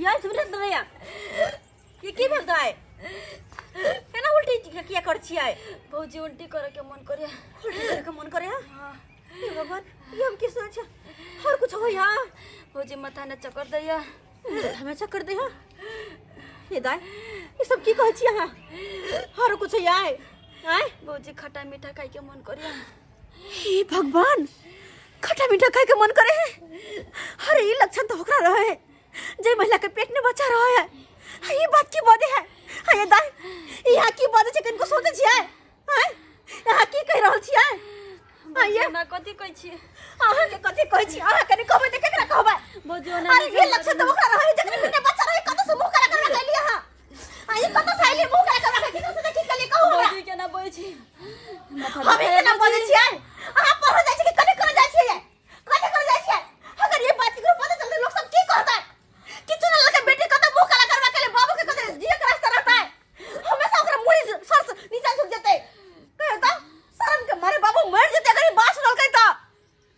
यार सुन रे या ये की भेल दाय केना उल्टी किया कर छियै? भौजी, उल्टी करे के मन करे। उल्टी करे के मन करे? हाँ। हे भगवान, ये हम की सुनै छियै? और कुछ होय? हाँ भौजी, माथा ने चक्कर दैया। माथा में चक्कर दैया? हे दाय, ये सब की कहै छियै अहाँ? और कुछ होय आय आय? भौजी, खट्टा मीठा खाए के मन करे। हे भगवान, खट्टा मीठा खाए के मन करे है? अरे, ये लक्षण तो ओकरा रहे है जे महिला के पेट में बच्चा रहे है। ये बात की बदे है? हाँ, ये दाय, यहाँ की बदे छै? कनको सोचे छियै? आय, यहाँ की कहि रहल छियै? हाँ, ये हमरा कथी कहै छियै? अहाँ के कथी कहै छी? अहाँ कनि कहबै तऽ केकरा कहबै? भौजी, ओना अरे, ये लक्षण तऽ ओकरा रहे जकरा पेट में बच्चा रहे। कतऽ से मुँह काला करवा के अयली अहाँ? आ ये कतऽ से अयली मुँह काला करवा के? केकरा से की कहलियै? कहू हमरा। भौजी, केना बजै छी? हम ई केना बजै छियै? अहाँ पढ़ऽ जाइ छियै कि कथी करऽ जाइ छियै? कथी करऽ जाइ छियै? अगर ये बात केकरो पता चलतै, लोग सब की कहतै? किछु न लगे बेटी कतऽ मुँह काला करवा के ले, बाबू के कतऽ जिए के रास्ता रहतै? हमेशा ओकरा मुड़ी सर से नीचा झुक जेतै। कहियो तऽ शर्म के मारे बाबू मर जेतै अगर ई बात सुनलकै तऽ।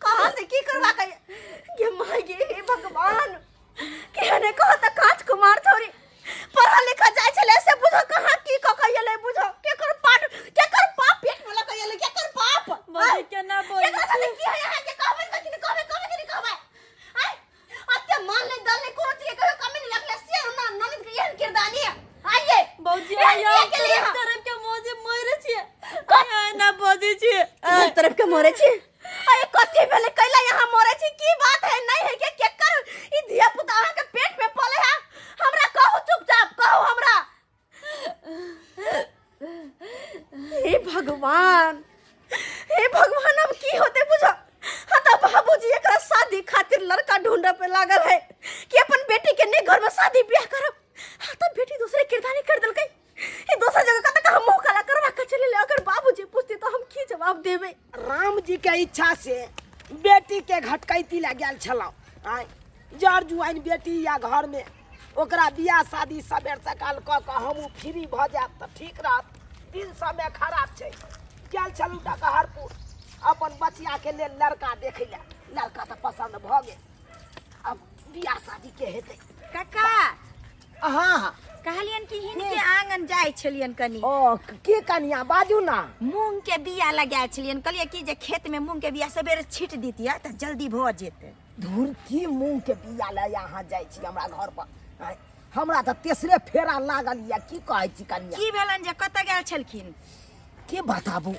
कहाँ से की करवा के गे माय गे। हे भगवान, केहने कहो तऽ कांच कुमार छोरी पढ़ल लिखल जाइ छलै से बुझो कहाँ की कऽ के एलै। बुझो केकर पाठ, केकर पाप पेट में लऽ के एलै? केकर पाप? भौजी, केना बजै? केकरा साथे की है? अहाँ के कहबै तऽ कि कहबै? कहबै कि नहि कहबै? आय, अते मान ले दल ले, कोनो चीज के कहियो कमी नहीं रखले से ना ननद के एहन किरदानी है। आइए भौजी, एहन आइ किया केलियै तरफ अहाँ? तरफ के मौजी मरे छियै। आइ ना बजै छियै। तरफ तरफ के मरे छी? अरे, कथी भेलै? कैला यहाँ मरे छी? की बात है नहीं है के केकर ई धिया पुता अहाँ के पेट में पले है? हमरा कहू, चुपचाप कहू हमरा। हे भगवान, हे भगवान, अब की होते बुझो। हाँ तो बाबूजी एकरा शादी खातिर लड़का ढूंढे पे लागल है कि अपन बेटी के ने घर में शादी ब्याह करब। हाँ तो बेटी दूसरे किरदानी कर देलकै। ई दोसर जगह कतऽ हम मुंह काला करवा के चले ले। अगर बाबूजी पूछते तो हम की जवाब देबै? राम जी के इच्छा से बेटी के घटकैती लए गेल छलहुँ। आँय, जर जुआइन बेटी या घर में, ओकरा बियाह शादी सबेर सकाल कऽ कऽ हमहूँ फ्री भऽ जायब तऽ ठीक रहत। दिन समय खराब छै। गेल छलहुँ डकहरपुर अपन बचियाके लेल लड़का देखै लए। लड़का तऽ पसन्द भऽ गेल, अब बियाह शादी के हेतै। काका। हाँ हाँ। कहलियन कि हिनके आंगन जाइ छलियन कनी। ओ के कनिया, बाजू ना। मूंग के बिया लगायल छलियन, कहलियै कि जे खेत में मूंग के बिया सबेरे छीट दितियै तऽ जल्दी भऽ जेतै। धुर, की मूंग के बिया लए अहाँ जाइ छी हमरा घर पर? आँय, हमरा तऽ तेसरे फेरा लागल यऽ। की कहै छी कनिया? की भेलन जे कतऽ गेल छलखिन? के बताबू,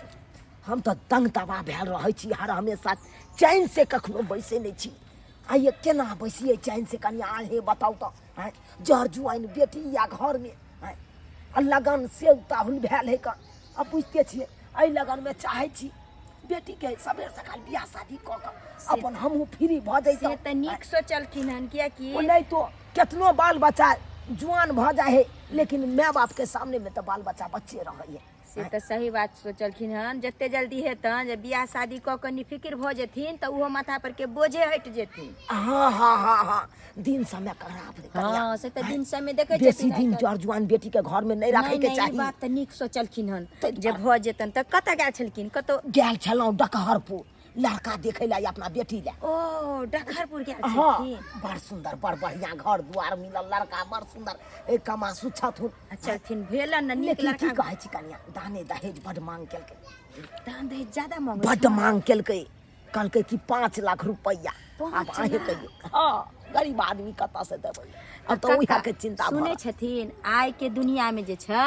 हम तऽ दंग तबाह भेल रहै छी हर हमेशा, चैन से कखनो बैसै नहि छी। आइए केना बैसियै चैन से कनिया? अहें बताउ तऽ। आँय, जर जुआइन बेटी या घरमे, आँय, आ लगन से उताहुल भेल है कऽ। आ बुझिते छियै, एहि लगनमे चाहै छी बेटीके सबेर सकाल बियाह शादी कऽ कऽ अपन हमहूँ फ्री भऽ से जैतहुँ। तऽ नीक सोचलखिन हन, कियाकि ओ नहि तो केतनो बाल बच्चा जुआन भऽ जाइ है, लेकिन माय बापके सामनेमे तऽ बाल बच्चा बच्चे रहै है। से तऽ सही बात सोचलखिन हन। जते जल्दी हेतन जे बियाह शादी कऽ कऽ निफिकिर भऽ जेथिन तऽ ओहो माथा पर के बोझे हटि जेथिन। हाँ हाँ हाँ हाँ, दिन समय खराब है कनिया। हँ, से तऽ दिन समय देखै बेसी छथिन दिन आइ काल्हि। जर जुआन बेटी के घर में नहीं रखे नहि के नहि, ई चाही। बात तऽ नीक सोचलखिन हन ताहि जे दुआरे। भऽ जेतन। तऽ कतऽ गेल छलखिन कतौ? गेल छलहुँ डकहरपुर लड़का देखे ला अपना बेटी ला। ओ, डकहरपुर गेल हाँ छलखिन? बड़ सुंदर, बड़ बढ़िया घर दुआर मिलल, लड़का बड़ सुंदर, एक कमासु छथुन। चलथिन, भेलन ने नीक लेकिन की लड़का। कहै छी कनिया, दाने दहेज बड मांग केलकै। दान दहेज ज्यादा मांगै? बड मांग केलकै, कहलकै कि 5 लाख रुपैआ। आब 5 अहें लाख? कहियौ, हाँ, गरीब आदमी कतऽ से देबै? अब तऽ काका, ओहे के चिंता भऽ सुनै रहल। छथिन, आइ के दुनिया में जे छै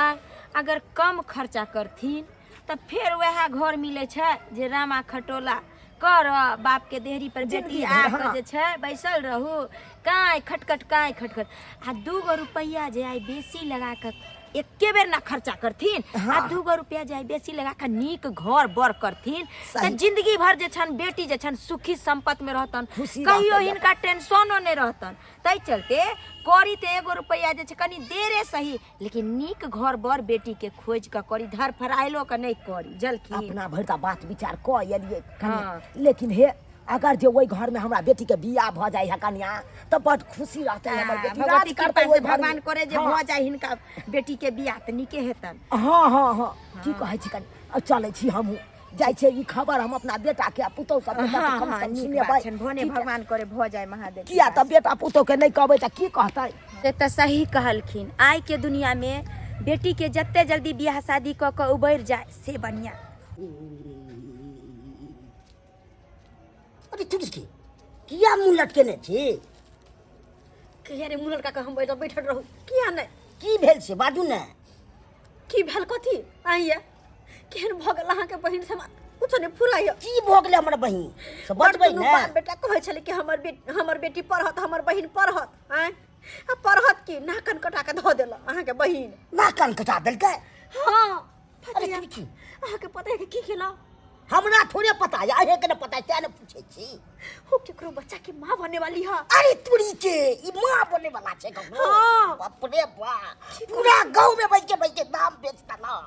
अगर कम खर्चा करथिन तऽ फेर वएह घर मिलै छै जे रामा खटोला कर बाप के देहरी पर बेटी जिंदगी आ भरि, कऽ हाँ। जे छै बैसल रहू, काँय खटखट काँय खटखट। आ 2 गो रुपैआ जे आइ बेसी लगा कऽ एक्के बेर ना खर्चा करथिन आ 2 गो रुपैआ जे आइ बेसी लगा कऽ नीक घर बर करथिन तऽ जिंदगी भर जे छन बेटी जे छन सुखी संपत्ति में रहतन, खुशी कहियो रहतै। हिनका टेंशनो नहि रहतन। ताहि चलते करी तऽ 1 गो रुपैआ जे छै कनि देरे सही, लेकिन नीक घर बर बेटी के खोजि कऽ करी, धरफड़ायलो के नहि करी जलखिन। अपना भरि तऽ बात विचार कऽ एलियै कनिया। लेकिन हे, अगर जे ओहि घर में हमरा बेटी के बियाह भऽ जाइ है कनिया, तऽ बड खुशी रहतै हमर बेटी, राज भगवती करतै कृपा ओहि से घर में। भगवान करे जे भऽ जाय हिनका बेटी के बियाह तऽ नीके हेतन। हाँ हाँ हाँ, की कहै छी कनि, चलै छी हमहूँ। जाइ छै ई खबर हम अपना बेटा के आ पुतहु सबके तऽ हाँ कम से हाँ कम नीक सुनेबै बात छनि भने ठीक है। भगवान करे भऽ जाय महादेव किया तऽ बेटा पुतहु के नहि कहबै तऽ की कहतै से तऽ सही कहलखिन आइ के दुनिया में बेटी के जते जल्दी बियाह शादी कऽ कऽ उबरि जाय से बढ़िया अरे तुलसी किया मुँह लटकेने छी किया रे मुँह लटका कऽ हम बैठल बैठल रहू किया नहि की भेल से बाजू ने की भेल कथी आइए केहन भऽ गेल अहाँके बहिन से हमरा कुछो नहि फुराइए की भऽ गेलै हमर बहिन से बजबै दुनू ने बाप बेटा कहै छलै कि हमर बेटी हमर बेटी पढ़त हमर बहिन पढ़त आँय आ पढ़त की नाकन कटा कऽ धऽ देलक अहाँके बहिन नाक कान कटा देलकै हाँ अरे पता तुलसी अहाँके पता है कि की केलक हमरा थोड़े पता है अहें के ने पता है तें ने पूछै छी हो केकरो बच्चा के माँ बने वाली है अरे तुरी के ई माँ बने वाला छै ककरो हाँ। बाप रे बाप पूरा गांव में बैठ के बैठ के दाम बेचता ना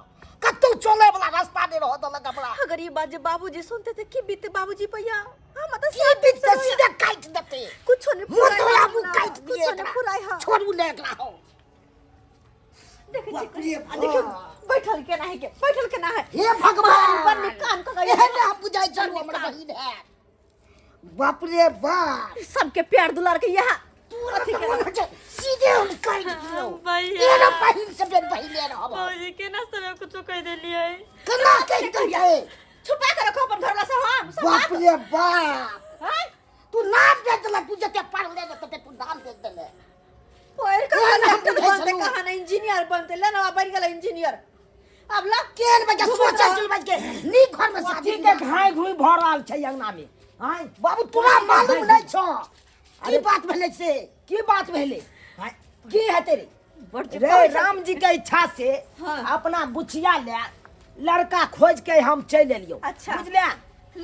कतौ चले वाला रास्ता नहीं रह देलक हमरा अगर ये बात जे बाबूजी सुनते तो की बीते बाबूजी पैया हम तो की बीतते सीधे काटि देते कुछो नहीं मुँह फुराय तोरा हमरा, मुँह काटि दिए कुछो नहीं एकरा। फुराय हा छोड़ू ने एकरा हो देखै छी बाप रे आ देखियौ बैठल केना है के बैठल केना है हे भगवान बड़ नीक काम कऽ के एहन हम बुझाइ छलहुँ हमर बहिन है बाप रे बाप सबके प्यार दुलार के यहाँ तुरंत मन होइ छै सीधे हम काटि दियौ भैया। एना बहिन से बेन बहिने रहब भौजी केना सब कुछो कहि देलियै केना कहि देलियै छुपा के रखो अपन घरवाला से हम सब बाप बात रे बाप हैं? तू नाम बेच देलक तू जते पढ़ले ने तते तू नाम बेच देले पढ़ के एहन हम डॉक्टर बुझै बनते छलहुँ। कहाँ ना इंजीनियर बनते ले ना बन गेल इंजीनियर अब ला केहन बच्चा घुमैत सोचै रह। छल बच के नीक घर में शादी कथी के घाय घुई भऽ रहल छै अंगना में आँय बाबू तोरा मालूम नहीं छौ की अरे- बात भेलै से की बात भेलै आँय, की हेतै रे बड़ जे रे कहै छै। राम जी के इच्छा से हाँ। अपना बुचिया ले लड़का खोज के हम चलि एलियौ अच्छा। बुझले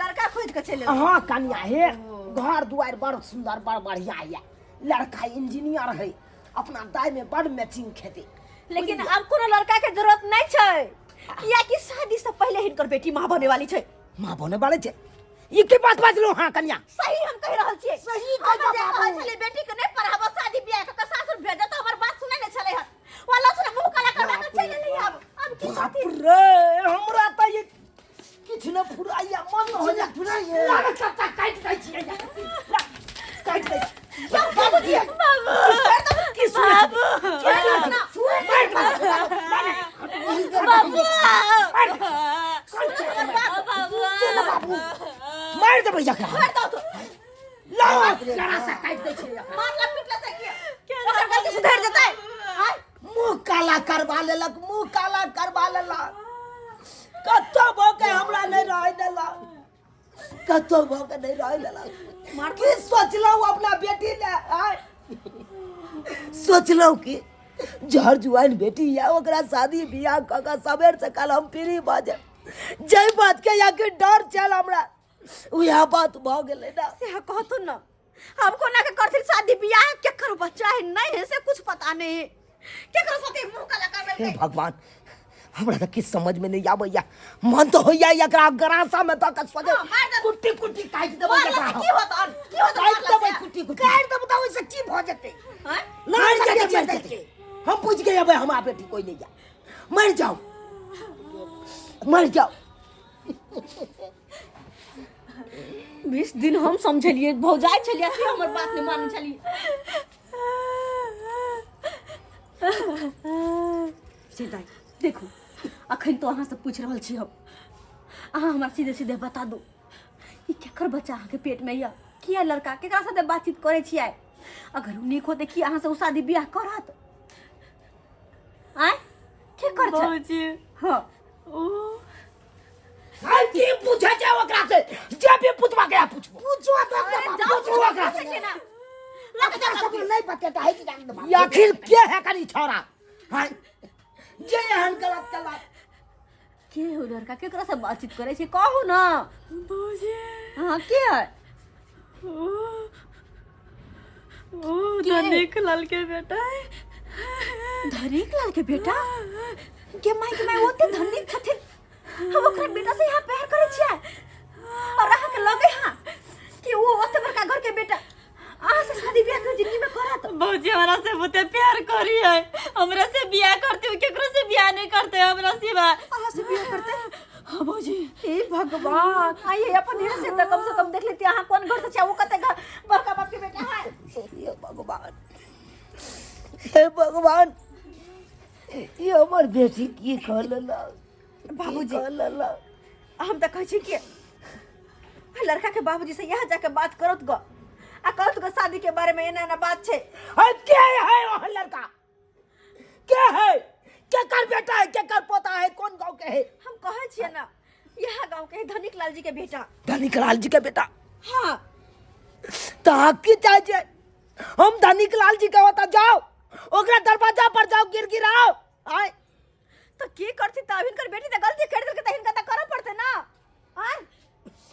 लड़का खोज के चलि एलौ। हाँ कनिया हे घर दुआरि बड़ सुंदर बड़ बढ़िया ये लड़का इंजीनियर है अपना दाई में बड़ मैचिंग खेते लेकिन अब कोनो लड़का के जरूरत नहीं छै कियाकि शादी से पहले हिनकर बेटी माँ बने वाली छै माँ बने वाले छै ई के बात बाजलो हाँ कनिया सही हम कहि रहल छियै सही हम कहै जे बाबू। कहै छलियै बेटी के नहि पढ़ाबो शादी बियाह के सासुर भेजो तऽ हमर बात सुनै नहि छलै हन वाला सुन मुंह काला करवा के चलि एलै आब अब की बाप करथिन रे हमरा तऽ ये किछु न फुराइया मन हो जा फुराइया। लागे कत्ता काटि दै छियै काटि दै छियै। बाबूजी बाबू की सुनै छी? की सुनै छी? मारि दे, बाबू बाबू मारि देबै एकरा मार दो तो लाओ जरा सा काटि दै छियै एकरा। मारला पिटला से की ओकर गलती सुधरि जेतै आय मुँह काला करवा लेलक मुँह काला करवा लेलक कतौ भऽ के हमरा नहि रहै देलक कतौ भऽ के नहि रहै देलक की सोचलहुँ अपना बेटी लए आय सोचलहुँ कि जहर जुआन बेटी या ओकरा शादी बियाह कऽ कऽ सबेर सकाल हम फ्री भऽ जायब जाहि बातके याकि डर छल हमरा उएह बात भऽ गेलै ने से कहथुन न हम कोना के करथिन शादी बियाह केकर बच्चा है नहीं है से कुछ पता नहीं केकरो साथे मुंह काला कर हे देलकै भगवान हमरा तऽ किछु समझमे नहि आबैया मन तऽ होइया एकरा गरासामे दऽ कऽ सोझे हाँ, मारि दे। कुट्टी कुट्टी काटि देबै मारला एकरा से हम। की होत और की होत काटि देबै कुट्टी कुट्टी काटि देब तऽ ओहिसँ की भऽ जेतै हैं मरि लगे जेतै मरि छै जेतै हम बुझि गेलियै हमरा बेटी कोइ नहि या मरि जाउ मरि जाउ 20 दिन हम समझलिए भौजाइ छलिए से हमर बात नहीं मानै छलिए सीता देखू अखन तो अहाँ से पूछ रहल छी हम अहाँ हमरा सीधे सीधे बता दू ई केकर बच्चा अहाँके पेट में यऽ किया लड़का केकरा साथे बातचीत करै छियै अगर उ नीक होतै की अहाँ से उ शादी बियाह करत आँय केकर छै भौजी हाँ ओ हम की पूछे छै ओकरा से जे भी पूछबा के पूछबो पूछो तो अरे जाओ पूछू ओकरा पूछै से छियै ना लग अपना जा सब नहीं बतेता है कि जान दे ई आखिर के है कनी छोरा हां जे एहन गलत कलक के हो लड़का केकरा से बातचीत करै छै कहू ना भौजी हाँ के है ओ ओ धनिक लाल के बेटा है धनिक लाल के बेटा के माई के माई ओते धनिक छथिन हम ओकरा बेटा से यहाँ प्यार करै छियै और अहाँ के लगे हाँ कि वो ओते बड़का घर के बेटा अहाँ से शादी बियाह के जिंदगी में करत भौजी हमरा से बहुते प्यार करी है हमरा से बियाह करते हो केकरो से बियाह नहीं करते हमरा सिवा अहाँ से बियाह करते हाँ भौजी। हे भगवान, आइए अपन हिरस से तो कम से कम देख लेती अहाँ कोन घर से छै, ओ कते घर बड़का बाप के बेटा है। हे भगवान, हे भगवान, ये हमर बेटी की कह लेलक? बाबूजी। की कह लेलक? हम तऽ कहै छी कि लड़का के बाबूजी से यहाँ जाके बात करत गो आ कहत गो शादी के बारे में एना एना बात छै। है के है ओहन लड़का? के है? केकर बेटा है, केकर पोता है, कौन गांव के है? हम कहै छियै ना, यहाँ गांव के है, धनिक लाल जी के बेटा। धनिक लाल जी के बेटा? हाँ। तऽ अहाँ की चाहै छियै हम धनिक लाल जी के ओतऽ जाउ, ओकरा दरवाजा पर जाउ, गिर गिराउ आय? तऽ की करथिन तऽ? अब हिनकर बेटी तऽ गलती कर देलकै, तऽ हिनका तऽ करऽ पड़तै ना आय।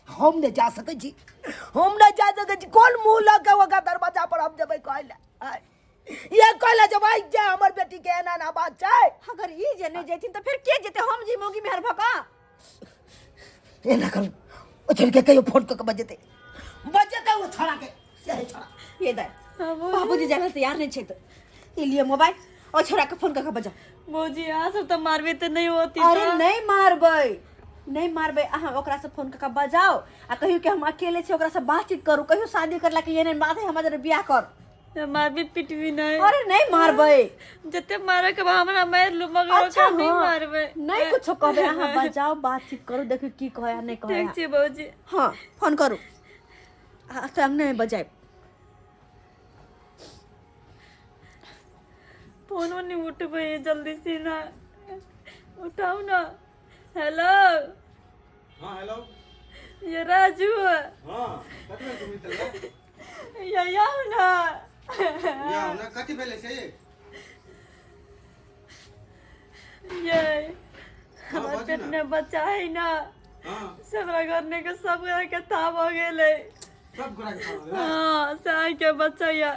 हम नहि जा सकै छी, हम नहि जा सकै छी। कोन मुँह लऽ के ओकरा दरवाजा पर हम जेबै कहै लए आय? ये कहै लए जेबै जे हमर बेटी के एना एना बात छै? अगर ई जे नहि जेथिन तऽ फेर के जेतै? हम जी मौगी मेहर भऽ कऽ एना करू, ओ छोड़ के कहियो फोन कऽ के बजेतै, बजेतै ओ छोड़ा के। से है छोड़ा। ये दाइ, बाबूजी जाय लए तैयार नहि छै, तऽ ई लिअ मोबाइल और छोड़ा के फोन कऽ के बजाउ। भौजी, अहाँ सब तऽ मारबे तऽ नहि होती? अरे नहि मारबै, नहि मारबै। अहाँ ओकरा से फोन कऽ के बजाउ आ कहियौ कि हम अकेले छी, ओकरा से बातचीत करू। कहियौ शादी करला के एहन एहन बात है, हमरा जरे बियाह कर। मारबी पिटबी नहि? अरे नहि मारबै। जते मारे के बा हमरा मारि लू, मगर अच्छा। ओकरा नहि हाँ। मारबै। नहि कुछो कहबै, अहाँ बजाउ, बातचीत करू, देखियौ की कहै आ नहि कहै। ठीक छै भौजी। हाँ, फोन करू। आ तऽ हम नहि बजायब। फोनो नहीं उठबै है जल्दी से ना। उठाओ ना। हेलो। हाँ, हेलो। ये राजू। हाँ, कथी भेल सुमित ले? ये आउ ना। या ना, कथी भेलै से? ये हमर बाजू पेट ना। में बच्चा है ना, से हमरा घर में के सब गोरा के थाप हो गेलै। सब गोरा के खाना देला? हाँ, से आइ के बच्चा या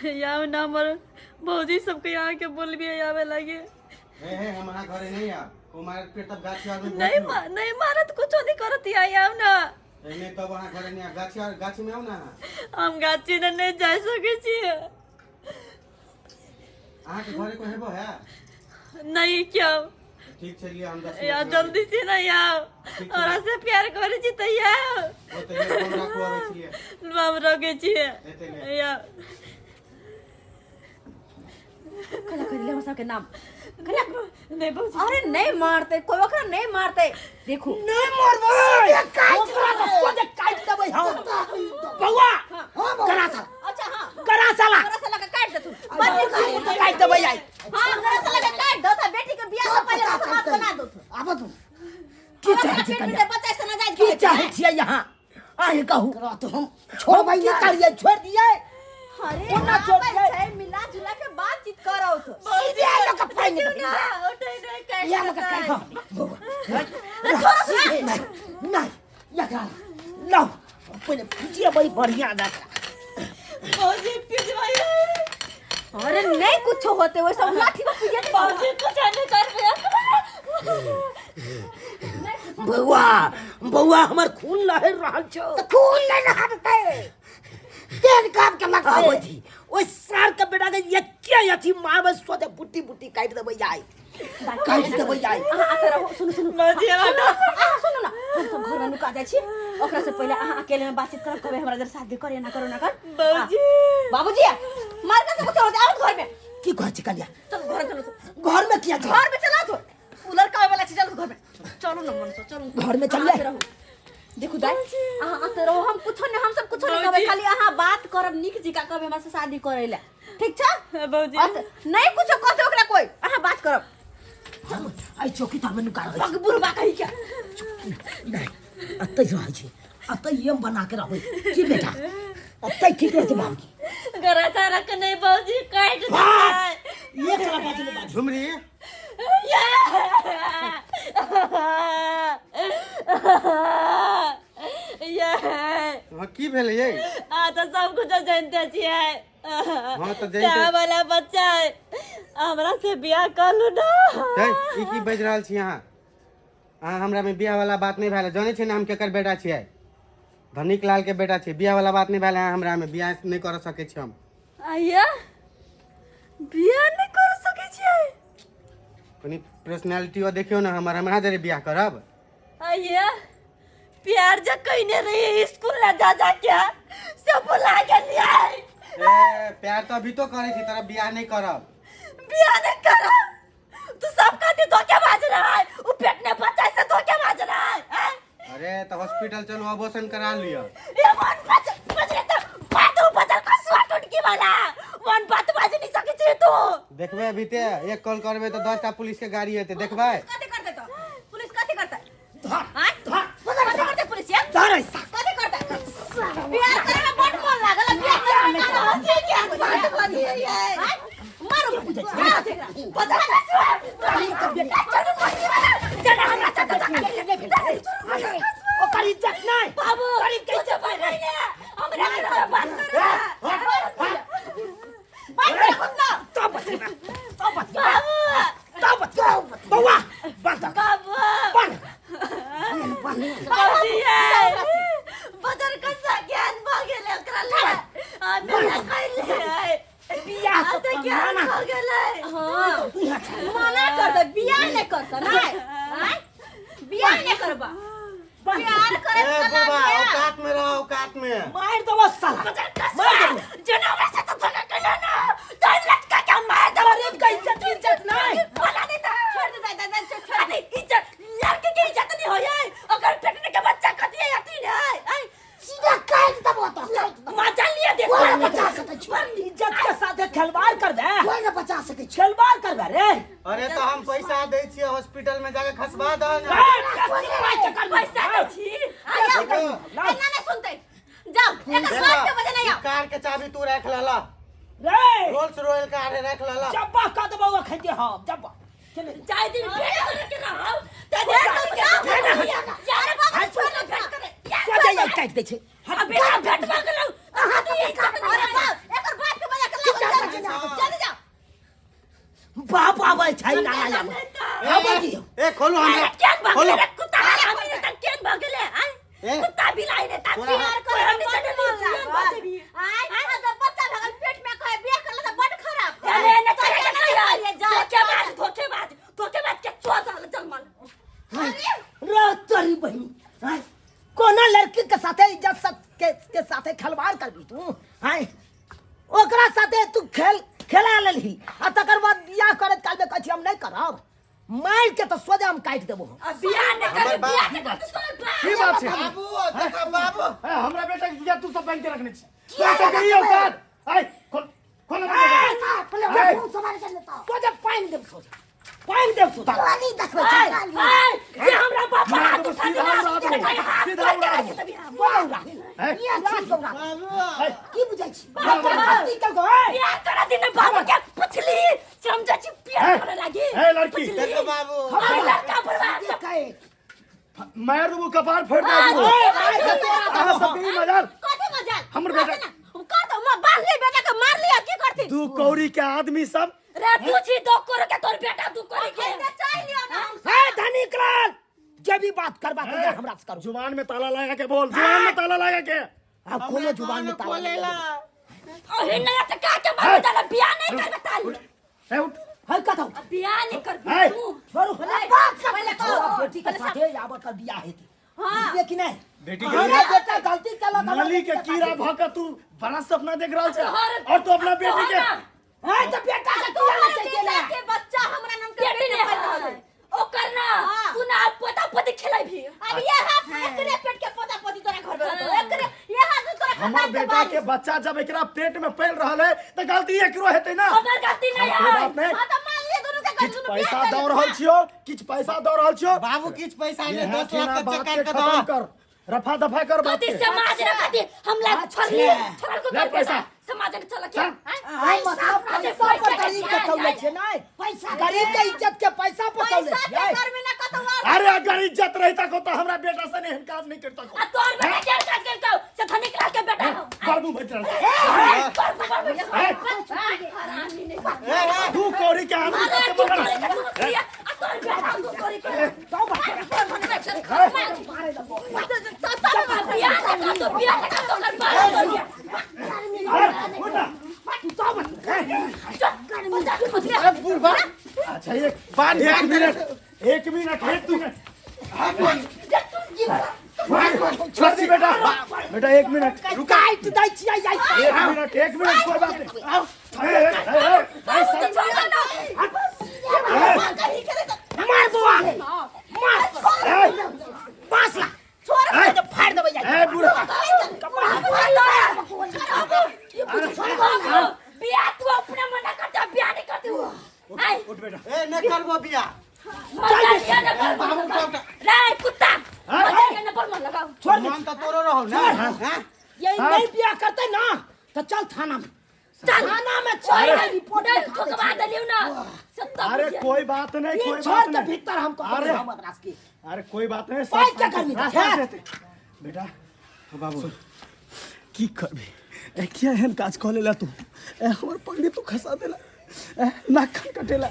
या ना, हमर भौजी सबके यहाँ के बोलबिए आवे लगे। हे हे, हम अहाँ घरे नहीं आब। ओ मार पेट तब गाछी आर में नहीं नहीं मारत, कुछो नहीं करत, या आउ ना। नहीं तब अहाँ घरे नहीं आब। गाछी आर गाछी में आउ ना अहाँ। हम गाछी ने नहीं जा सकै छियै। अहाँ के घरे कोई हेबो है? नहीं, क्यों? ठीक छै, लिअ, हम 10 या मिनट में। जल्दी से नहीं आओ। ठीक छै। हमरा से प्यार करै छी तऽ आउ। ओ तऽ ये फोन राखू, आबै छियै। हम रखै छियै। एतै ले। या। कला कर ले हमरा सबके नाम। नहीं भौजी। अरे नहीं मारते कोई, ओकरा नहीं मारते, देखू। नहि मारबै, ओकरा तऽ सोझे काटि देबै हम। बौआ, करा साला। अच्छा हाँ। करा साला। गरा साला के काट देथुन, बड़ नीक। काटि देबै आइ। हाँ, गरा साला के काट दो, बेटी के बियाह से पहले रस्म बना दो। आबऽ तू। की चाहै छी पेट में कन्या? बच्चा से नाजायज की कहै छै। चाहै छियै यहाँ? अहीं कहू। तोरा तऽ हम हम छोड़बै की नहि। करियै? छोड़ि दियै? अरे कोना छोड़ आबै दियै? छै, मिला जुला के बातचीत करौ तो। सीधे लऽ कऽ पानि ना उठै नहीं, काटि इएह लऽ कऽ देतै। काटि। बौआ, नहि नहि, एकरा लाउ, पहिले जेबै बढ़िआँ जकाँ। भौजी, पिटबै। अरे नहीं कुछ होते, वो सब लाठी को पूजे। भौजी, कुछ नहीं करबै। बौआ, बौआ, हमर खून लहरि रहल छौ। तऽ खून नहि नहातै, तेल काम के लगतै। आबै छी ओहि सार के बेटा के, एके अथी मारबै, सोझे बुट्टी बुट्टी काटि देबै आइ, काटि देबै आइ। अहाँ आते रहो। सुनू, सुनू। भौजी, हमरा अहाँ सुनू ना, हम सब घर में नुका जाइ छी। ओकरा से पहले अहाँ अकेले में बातचीत करब, कहबै हमरा जरा शादी करे ना करो ना कर। भौजी। बाबूजी, मार के कुछ होते, आओ घर में। की कहै छी कन्या? चलो घर, चलो। घर में किया छै? घर में चला तो उ लड़का आवे वाला छै, चलो घर में, चलो ना मन से, चलो। घर में अहाँ चलिए। आते रहू। देखू दाई, अहाँ आते रहू, हम कुछो नहीं, हम सब कुछो नहीं कहबै, खाली अहाँ बात करब नीक जिका, कहबै हमरा से शादी करे ला, ठीक छै? भौजी। नहीं कुछो कहते ओकरा कोई, अहाँ बात करब। हम एहि चौकी तर में नुका रहै छी। पग बुढ़बा कही के। नहि, एतै रहै छी, एतै एम बना के रहबै की बेटा, एतै ठीक रहतै बाबूजी। गरा सारा के नहीं भौजी, काटि देतै। एक तरफ बाजू ने बाजू। झुमरी। ये। हाँ, की भेलै ये? आ तऽ सब कुछ जानते छियै। हाँ, तऽ जानिते- चाह वाला बच्चा है, हमरा से बियाह कर लू ना। हे, ई की बाजि रहल छी अहाँ? अहाँ हमरा में बियाह वाला बात नहीं भेल। जानै छी ने हम केकर बेटा छियै? धनिक लाल के बेटा छियै। बियाह वाला बात नहीं भेल है हमरा में, बियाह नहीं कर सकै छी हम। आइया, बियाह नहीं कर सकै छियै? कनी पर्सनैलिटी देखियौ ने हमर, हम अहाँ जरे बियाह करब? आइए प्यार जब कहने रही स्कूल ना जा जा के सब भुला गेलियै। ए, प्यार तो अभी तो करे छी, तोरा बियाह नहीं करब। बियाह नहीं करब तू सब कहती धोखेबाज रहा है, वो पेट ने बच्चा से धोखेबाज रहा है, हैं? अरे तो हॉस्पिटल चलू, अबॉर्शन करा लियो। ये मन बच बच रे तो बात बदल का सुआ टुटकी वाला मन बात बाज नहीं सके छी तू। देखबे अभी ते एक कॉल करबे तो 10 टा पुलिस के गाड़ी हेते, देखबे। कथी करते तो पुलिस कथी करते? धर आय धर कथी करते पुलिस यार? धर ऐसा कथी करते? बियाह करे में बड़ मन लागल, बियाह करे में कान होती है क्या? बात बाजी है ये। आय मारो बदल का सुआ बेटा चलो कोई वाला जना हमरा से ओकर इज्जत नहीं। बाबू तुझे पर नहीं है हमरा के बात कर बात कर खुद ना। तब बच तब बच बाबू तब बच बौआ बंद बाबू बंद बाबू ये बदल का ज्ञान भ गेलै ओकरा ले आ मेरा कहले बियाह आ तो तऽ ज्ञान माना भ गेलै। हां मना कर दे, बियाह नहीं करता ना। आय बियाह नहीं करबा, प्यार करे ए बुढ़बा, औकात में रहो, औकात में। मार देबो साला, मार देबो। जनवा से तो धोखा कइलो ना तो लटका के मार दे। गरीब के इज्जत इज्जत नहीं। बोला नहीं था। छोड़ दे दादा, दादा छोड़ अरे इज्जत लड़के की इज्जत नहीं हो जाए अगर पेटने के बच्चा कथी है अथी नहीं आय सीधा काट देबो तो मजा लिया देखो। कोई ना बचा सकै छै, इज्जत के साथे खिलवाड़ कर दे, कोई ना बचा सकै छै। खिलवाड़ कर दे रे। अरे तो हम पैसा दै छियै, हॉस्पिटल में जाके खसबा दह ना। पैसा दै छी। देखो, ना ना सुनते जाओ, एक स्वाद के वजह नहीं आओ। कार के चाबी तू रख लला, रे रोल्स रॉयल कार है रख लला। जब्बा का देबो अखन जे हम जब्बा चले चाहे दिन भेंट करे के रहौ त भेंट करे के यार बाबू छोड़ दे भेंट करे सोचे ये काट दे छै। आ बेटा भेंट भऽ गेलौ अहाँ तऽ इज्जत नहीं अरे बाप एकर बात के वजह के लागल, जल्दी जाओ। बाप आबै छै नाला आबै आबै दियौ। ए खोलू हमरा, केन भऽ खोलू। गेलै कुत्ता हरामी ने त केन भऽ गेलै आय ए। कुत्ता बिलाई ने त तोरा प्यार करे हमनी चलली केन बचबी। आय आ जब बच्चा भगल पेट में कहे बियाह करला त बड़ खराब। अरे न चले के नहीं नहीं धोखेबाज धोखेबाज धोखेबाज के चोद जन्मल। रे तोरी बहिनी आय कोना लड़की के साथे इज्जत सब के साथे खिलवाड़ करबी तू? आय ओकरा साथे तू खेल खेला लेलही आ तकर बाद बियाह करैत काल में कहै छी हम नहीं करब, मार के तो सोझे हम काटि देबो। आ बियाह नहीं हमर कर बाप बियाह नहीं कर तोर बाप। की बात छै? बाबू देखो बाबू, ए, हमरा बेटा के बियाह तू सब बैंक के रखने छी। तोरा सबके ई औकात? आइ खोल खोल हमरा बेटा के। पहिले खून सवार कर लेता, सोझे पानि देब, सोझे पानि देब सोझे। गाली देखबै छै गाली। आय जे हमरा बाप मार हाथ देबो, उठा सीधा देला, उड़ा देबो, हाथ सीधा तोड़ के उड़ा राखि देबो। देबी हम। ए, ये छी गौरा, ए, की बुझै छी? गलती केलको ए बियाह करा दिन बाबू के पुछली समझै छी प्यार ए, करे लागी। ए, लड़की। पुछली। देखो बाबू। अरे लड़का बर्बाद देखे मार देबो कपार फोड़ देबो। अहाँ सबके ई मजाल? कथी मजाल? हमर बेटा- कर दो मां बांध ले बेटा के मार लिया की करती? दू कौड़ी के आदमी सब। रे तू छी दो करो के तोर बेटा दू करे के अखन चाह लियो ना हम। ए धनिक लाल जे भी बात करबा के ए, हमरा से करू। जुबान में ताला लगा के बोल, जुबान में ताला लगा के। अब कोनो जुबान में ताला नहीं लगेगा। ओही नया त का के मार जाला बियाह नहीं करबे ताल। ए, उठ। है कथौ बियाह नहीं करबी ए, तू। छोड़ू बात कर पहिले छोड़ा कहो। बेटी के साथे आब कर बियाह हेतै। हां बुझलियै कि नहीं? बेटी के हमरा बेटा गलती केलक हमरा नली के बेटी के कीड़ा साथे। भ के तू बड़ा सपना देख रहल छै तोहर- और तू अपना बेटी के तोहर ए त बेटा के तू किया नहीं बेटा गेला? के बच्चा हमरा नाम के बेटी पेट नहीं में पैदा है होलै। ओकर ना हाँ। तू ना पोता पोती खेलै भी। अब ये हाथ एकरे पेट के पोता पोती तोरा घर में रहतौ। एकरे ये हाथ तोरा हमर खानदान के बेटा बारिश। के बच्चा जब एकरा पेट में पल रहल है त गलती एकरो हेतै ना। हमर गलती नहीं कोई है। बात नहीं। हाँ तो मान लिए दोनों के किछ दोनों बियाह पैसा कर दऽ लेता। रहल छियो, किछ पैसा दऽ रहल छियो। बाबू किछ पैसा नहीं, यहाँ 10 लाख केना के बात चेक के काट के खत्म दह। कर, रफा दफा कर बात कथी के। समाज रे कथी हमला छोड़ली छोड़ल को ले तोर पैसा। बेटा समाज ने चल के चल। हम मतलब पैसा पर गरीब के तौले छियै नहीं, पैसा गरीब के इज्जत के पैसा पर तौले पैसा के छियै। घर में ना कतौ और। अरे अगर इज्जत रहता को तो हमरा बेटा से नहीं काज नहीं करता को। आ तोर बेटा के काज करतौ से धनिक लाल के बेटा हौ। बाबू बच रहल छै। ए, हरामी नहीं। ए, ए, दू कौड़ी के आदमी अरे सबके तू मगर करे के तू किया आ तोर बेटा तू करे के तो बात बियाह नहीं कर तू बियाह नहीं कर तो कर बाहर कर दिया। अरे, उठ ना। अरे बुढ़बा अच्छा एक बांध एक बांध मिनट, एक मिनट, एक मिनट। छोड़ दी बेटा, बेटा एक मिनट। काटि दै छियै आइ। एक मिनट, एक मिनट, कोई बात नहीं। आओ, ए, ए, ए, ए, बाबू तो छोड़ दो ना। मार बुआ, मार। ए, बांस ला, छोड़ दे, फाड़ देबै आइ। ए, बूढ़ा। बियाह तू अपने मना करते, बियाह नहीं करते हो। आई। उठ बेटा। ए, नहि करबो बियाह। मजा लिया ना कर। बाबू, उठा, उठा। रे कुत्ता, मजा लिया ना पर मन लगाओ। छोड़ दे। मन तऽ तोरो रहौ ने, हैं? ये नहीं बियाह करते ना तो चल थाना में, चल थाना में चल, रिपोर्ट नहीं लिखा दे। ठुकवा देलियो ना सत्ता। अरे बुझिया। कोई बात नहीं, ये कोई छोड़ बात के नहीं। भीतर हमको अरे मद्रास की। अरे कोई बात नहीं। पाई क्या करनी थी? रास्ता से हेतै। बेटा बाबू, की करबी? ए, किया एहन काज कऽ लेला तू? ए, हमर पगड़ी तू खसा देला, ए, नाखन कटेला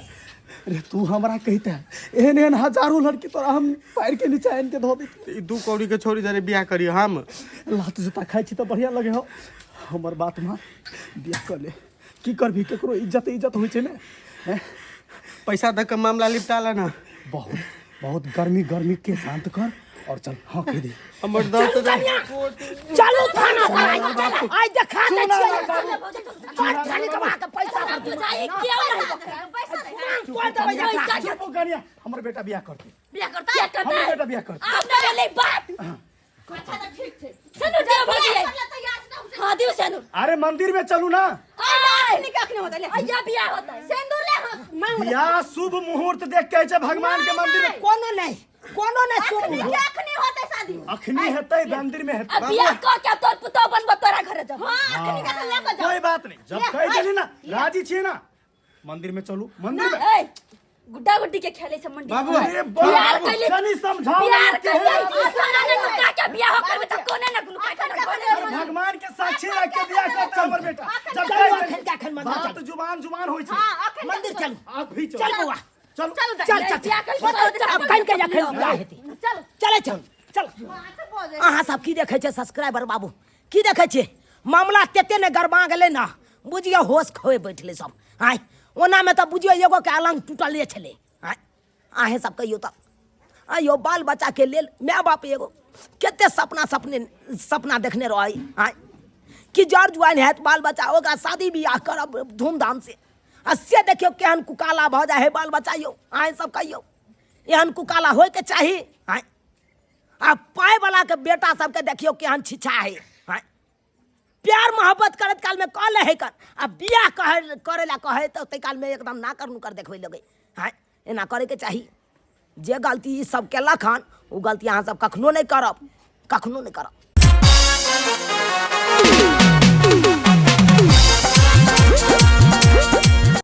रे। तू हमरा कहिते एहन एहन हजारों लड़की तोरा हम पैर के नीचा आनि के धो देती। ई 2 कौड़ी के छोड़ी जरे बियाह करी हम? लात जूता खाइ छी तऽ बढ़िया लगे हो। हमर बात मान, बियाह कर ले। की करबी, केकरो इज्जत इज्जत होइ छै ने। ए, पैसा दऽ के मामला निपटा ले ना। बहुत बहुत गर्मी गर्मी के शांत कर और चल। हाँ, कह दे। हमर 10,000। चलू थाना पर, आइ आइ देखा दै छियै। बड़ धनिक बा के पैसा भर तू जाई क्यों नहीं? तोड़ देबै एकरा। चुप हो कनिया, हमर बेटा बियाह करतै। बियाह करता है, करता हमर है। बेटा बियाह करतै। आप ना बोले बात। सेनुर दियो भौजी। हाँ, दियो सेनुर। अरे मंदिर में चलू ना। अय्या बियाह होता है, सिंदूर ले, हाँ, मांग। बियाह शुभ मुहूर्त देख के होइ छै भगवान के मंदिर में। कोनो नहीं, कोनो नहीं शुभ। अखनी के अखनी होते शादी। अखनी हेतै, मंदिर में हेतै। अब बियाह क के तोर पुतोह बनबो, तोरा घरे जब। हाँ, अखनी के ले के जाओ। कोई बात नहीं, जब कह देली ना, राजी छियै ना, मंदिर में चलू, मंदिर में। ए, गुड्डा गुड्डी के खेले छै मंडी। बाबू, अरे बियाह बाबू, कैले- कनी समझाओ बियाह ना। कैले सोना ने नुका के बियाह हो करबे त कोने न नुका के न कोने। अरे भगवान के साक्षी रख के बियाह करते हमर बेटा। जब चलू कह देली- अखन के अखन मंदिर बात चलू। जुबान जुबान होइ छै। हाँ, अखन मंदिर चलू। आप भी चलू। चल बौआ। चलू। चलू। चल चल। बियाह कैले चल, अब कन के अखन बियाह हेतै। चल। चले, चल चल। अहाँ सब की देखै छै सब्सक्राइबर बाबू, की देखै छियै? मामला तेते ने गरमा गेलै ने, बुझियौ होश खोए बैठलै सब। आँय, ओनामे तऽ बुझियौ एगोके अलङ्ग टूटले छलै। आँय, अहेँ सब कहियौ तऽ, आँय यौ, बाल बच्चाके लेल माय बाप एगो कते सपना सपने सपना देखने रहै, आँय, कि जर जुआन हैत बाल बच्चा, ओकरा शादी बियाह करब धूमधाम से। आ से देखियौ केहन कुकाला भऽ जाइ है बाल बच्चा यौ। अहेँ सब कहियौ, एहन कुकाला होइके चाही? आँय, आ पाइवलाके बेटा सबके देखियौ केहन छिछा है। आँय, प्यार मोहब्बत करैत कालमे कऽ ले है कर, आ बियाह कहे करै ला कहै तऽ ताहि कालमे एकदम ना कर नुकर देखबै लगै। आँय, एना करैके चाही? जे गलती ई सब केलक हन, ओ गलती अहाँ सब कखनो नहि करब, कखनो नहि करब।